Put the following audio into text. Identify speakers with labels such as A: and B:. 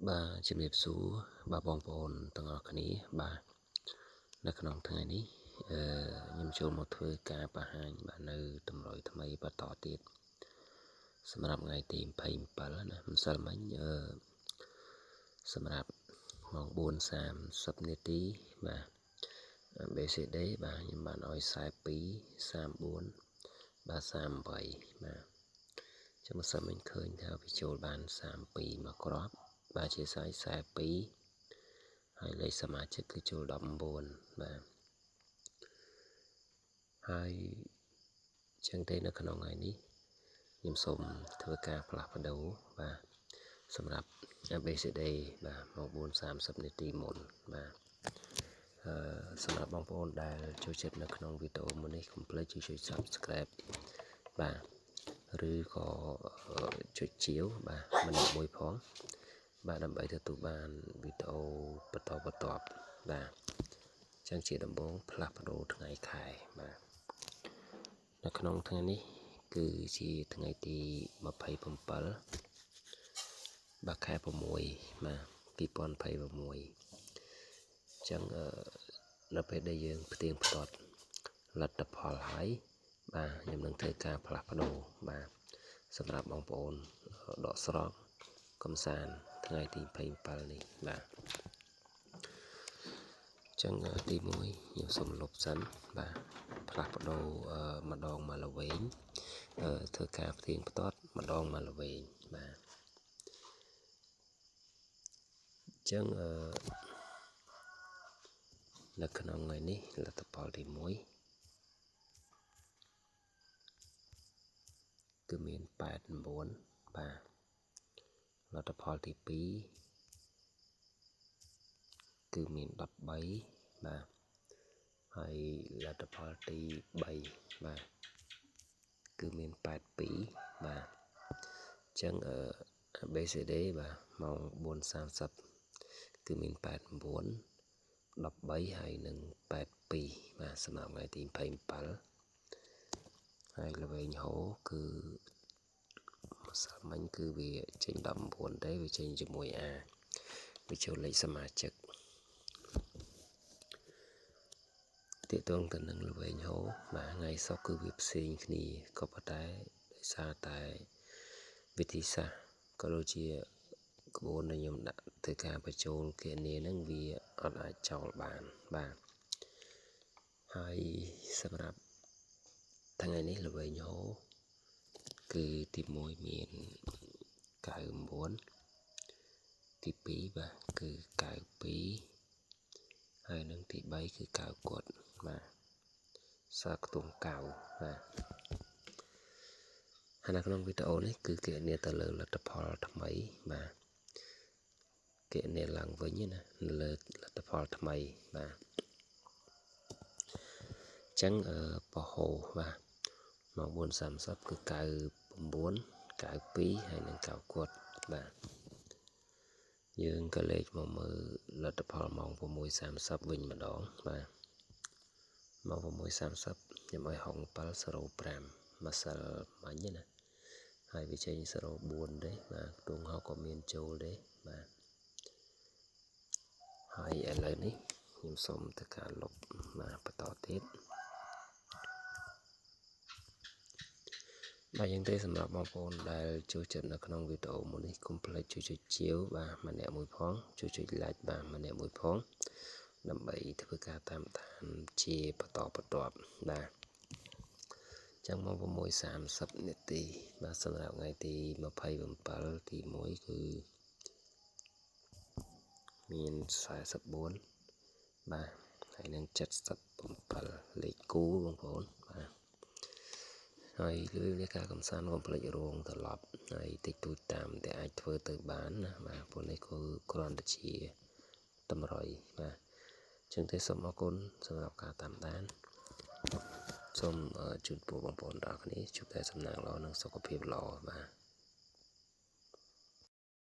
A: បាទជំរាបសួរបាទបងប្អូនទាំងអស់គ្នាបាទនៅក្នុងថ្ងៃនេះអឺខ្ញុំចូលមកធ្វើការបង្ហាញបាទនៅតម្រុយថ្មីបន្តទៀតសម្រាប់ថ្ងៃទី27ណាម្សិលមិញអឺសម្រាប់ម៉ោង4:30នាទីបាទ BCD បាទខ្ញុំបានឲ្យ42 34បាទ38បាទចាំម្សិលមិញឃើញថាវាចូលបាន32មកគ្រាប់បាទជាសាយ42ហើយលេខសមាជិកគឺចូល19បាទហើយចឹងទេនៅក្នុងថ្ងៃនេះខ្ញុំសូមធ្វើការផ្លាស់ប្ដូរបាទសម្រាប់ ABCD បាទម៉ោង4:30នាទីមុនបាទអឺសម្រាប់បងប្អូនដែលចូលចិត្តនៅក្នុងវីដេអូមួយនេះកុំភ្លេចជួយ Subscribe បាទឬក៏ចុចជាវបាទម្នាក់មួយផងបាទដើម្បីទទួលបានវីដេអូបន្តបន្ទាប់បាទចឹងជាដំបូងផ្លាស់ប្ដូរថ្ងៃខែបាទនៅក្នុងថ្ងៃនេះគឺជាថ្ងៃទី27បាទខែ6បាទ2026ចឹងនៅពេលដែលយើងផ្ទៀងផ្ទាត់លទ្ធផលហើយបាទខ្ញុំនឹងធ្វើការផ្លាស់ប្ដូរបាទសម្រាប់បងប្អូនដកស្រង់កំសាន្តថ្ងៃទី27នេះបាទចឹងទី1ខ្ញុំសូមលុបសិនបាទផ្លាស់ប្ដូរម្ដងមកល្វែងធ្វើការផ្ទៀងផ្ទាត់ម្ដងមកល្វែងបាទចឹងអឺនៅក្នុងថ្ងៃនេះលទ្ធផលទី1គឺមាន89បាទលទ្ធផលទី2គឺមាន13បាទហើយលទ្ធផលទី3បាទគឺមាន82បាទអញ្ចឹងអឺ ABCD បាទម៉ោង4:30គឺមាន89 13ហើយនិង82បាទសម្រាប់ថ្ងៃទី27ហើយល្វែងហោគឺម្សិលមិញគឺវាចេញ19ទេវាចេញជាមួយ A វាចូលលេខសមាជិកទាក់ទងទៅនឹងល្វែងហោបាទថ្ងៃសុក្រគឺវាផ្សេងគ្នាក៏ប៉ុន្តែដោយសារតែវិធីសាស្ត្រក៏ដូចជាក្បួនដែលខ្ញុំដាក់ធ្វើការបញ្ចូលគណនាហ្នឹងវាអត់អាចចោលបានបាទហើយសម្រាប់ថ្ងៃនេះល្វែងហោគឺទី1មាន99ទី2បាទគឺ92ហើយនឹងទី3គឺ9គាត់បាទសារខ្ទង់9បាទហើយនៅក្នុងវីដេអូនេះគឺគណនាទៅលើលទ្ធផលថ្មីបាទគណនាឡើងវិញណានៅលើលទ្ធផលថ្មីបាទអញ្ចឹងបហោបាទម៉ោង4:30គឺ99 92ហើយនិង9គាត់បាទយើងក៏លេខមកមើលលទ្ធផលម៉ោង6:30វិញម្ដងបាទម៉ោង6:30ខ្ញុំឲ្យ6705ម្សិលមិញណាហើយវាចេញ04ទេបាទខ្ទង់ហកក៏មានចូលទេបាទហើយឥឡូវនេះខ្ញុំសូមធ្វើការលុបបាទបន្តទៀតបាទយ៉ាងទេសម្រាប់បងប្អូនដែលចូលចិត្តនៅក្នុងវីដេអូមួយនេះកុំភ្លេចជួយចុចជាវបាទម្នាក់មួយផងជួយចុច like បាទម្នាក់មួយផងដើម្បីធ្វើការតាមដានជាបន្តបន្ទាប់បាទចឹងមក6:30នាទីបាទសម្រាប់ថ្ងៃទី27ទី1គឺមាន44បាទហើយនឹង77លេខគូបងប្អូនបាទហើយលឿននៃការកំសាន្តកុំភ្លេចរងត្រឡប់ហើយតិចតួចតាមដែលអាចធ្វើទៅបានណាបាទពួកនេះគឺគ្រាន់តែជាតម្រុយបាទចឹងទេសូមអរគុណសម្រាប់ការតាមដានសូមជូនពរបងប្អូនទាំងអស់គ្នាជួបតែសំណាងល្អនិងសុខភាពល្អបាទ